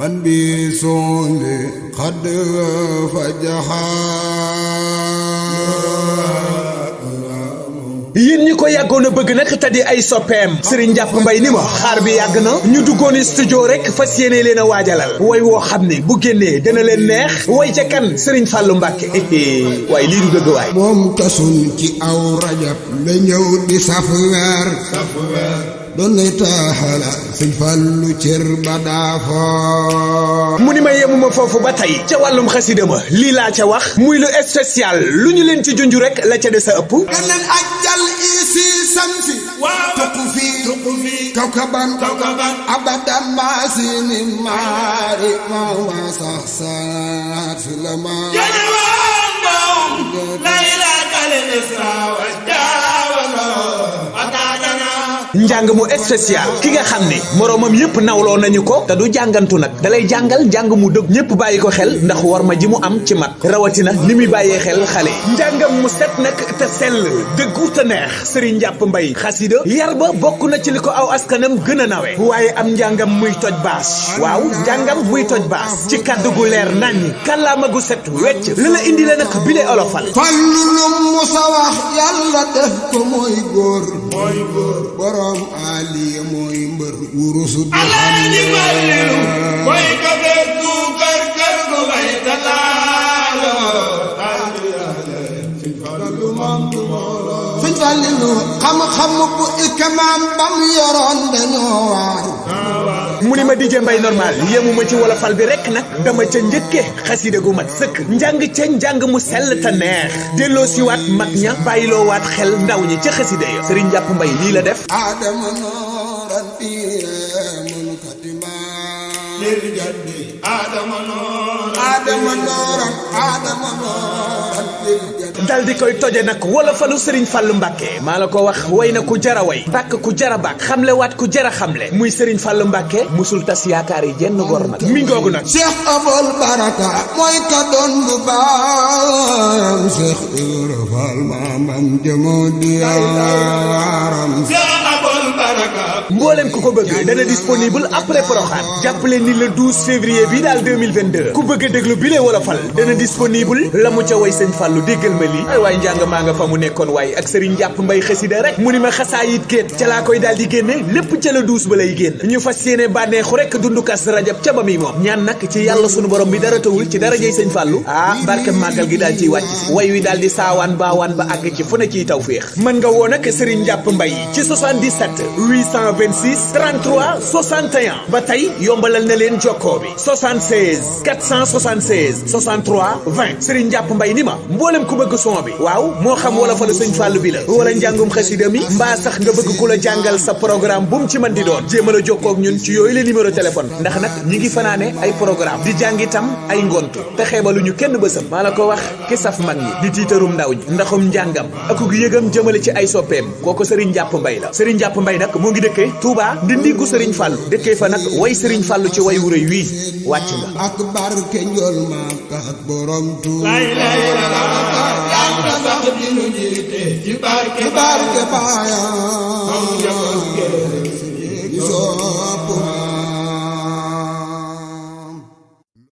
من بيصون قد فجحا yéen ñi ko yàggoon a bëgg nag te di ay soppeem Serigne Ndiap Mbaye ni ma xaar bi yàgg na ñu duggoon studio rek fas yéene leen a waajalal way woo xam ne bu génnee dana leen neex way ca kan Serigne Fallou Mbacké waaye lii du dëgg waay moom tasun ci aw rajab la ñëw di saf weer doon nay taaxala Sëñ Fallu cër ba daafoo mu ni ma yemuma foofu ba tey ca wàllum xasida ma lii laa ca wax muy lu spécial lu ñu leen ci junj rek la ca des a ëpp ganeen ajjal isi samsi tuqu fi kawkaban abadan maasini maari mama sax saat fi la ma njàng mu spécial ki nga xam ne moroomam yépp nawloo nañu ko te du jàngantu nag dalay jàngal njàng mu dëgg ñépp bàyyi ko xel ndax war ma ji mu am ci mat rawatina ni muy bàyyee xel xale njàngam mu set nag te sell dëggu te neex Serigne Ndiap Mbaye xasida yar ba bokk na ci li ko aw askanam gën a nawe waaye am njàngam muy toj baas waaw njàngam muy toj baas ci kàddu gu leer naññ kàllaama gu set wecc li la indi la nag bile olofal Fallu lu musa wax yàlla def ko mooy góor borom aliya mooy mbër wurusu du xam ne mooy ko def du kër gu may talaalo Sëñ Fallilu xam-xam bu ikamaam bam yoroon dañoo waaru mu ni ma DJ Mbaye normal yemuma ci wolofal bi rek nag dama ca njëkke xasida gu mat sëkk njàng ca njàng mu sell te neex delloo siwaat mag ña bàyyiloo waat xel ndaw ñi ca xasida ya Serigne Ndiap Mbaye lii la def adama nooran mun katima lirjaddi adama nooran dal di koy toje nag wolofalu Serigne Fallou Mbacké maa la ko wax way na ku jara way bàkk ku jara bàkk xamle waat ku jara xamle muy Serigne Fallou Mbacké musul tas yaakaar yi jenn gor nag mi ngoogu nag Cheikh Abol Baraka mooy ka doon bu baam Cheikh Ibra Fall maamam jëmoo diyaaram Cheikh Abol Baraka mboolem ku ko bëgg dana disponible après Porokhane jàppale ni le 12 février bi daal 2022 ku bëgg a déglu bile wolofal dana disponible la mu ca way Sëñ Fallou déggal ma lii ay waay njàng maa nga fa mu nekkoon waaye ak Serigne Ndiap Mbaye xasida rek mu ni ma xasaayit géet ca laa koy daal di génne lépp ca la 12 ba lay génn ñu fas yéene bànneexu rek dundu kas rajab ca ba muy moom ñaan nag ci yàlla sunu borom bi dara tawul ci darajey Sëñ Fallou barke màggal gi daal ciy wàcc way wi daal di saawaan baawaan ba àgg ci fu ne ciy tawféex mën nga woo nag Serigne Ndiap Mbaye ci 77 826 33 61 ba tey yombalal na leen jokkoo bi 76 476 63 20 Serigne Ndiap Mbaye ni ma mboolem ku bëgg son bi waaw moo xam wala fa la Sëñ Fallou bi la wala njàngum xasida mi mbaa sax nga bëgg ku la jàngal sa programme bu mu ci mën di doon jéemal a jokkoo ak ñun ci yooyu la numéro téléphone ndax nag ñi ngi fanaane ay programme di jàng itam ay ngontu te xeebaluñu kenn bësam maa la ko wax ki saf mag ñi di tiitarum ndaw ñi ndaxum njàngam akuk yëgam jëmale ci ay soppeem kooku Serigne Ndiap Mbaye la Serigne Ndiap Mbaye nag moo ngi dëkkee Touba di ndiggu Serigne Fallou dëkkee fa nag way Serigne Fallou ci way wuréy wii wàcc nga ak barke njol Makka ak borom Tuuba yàlla sax di nu jiite ci barke baayam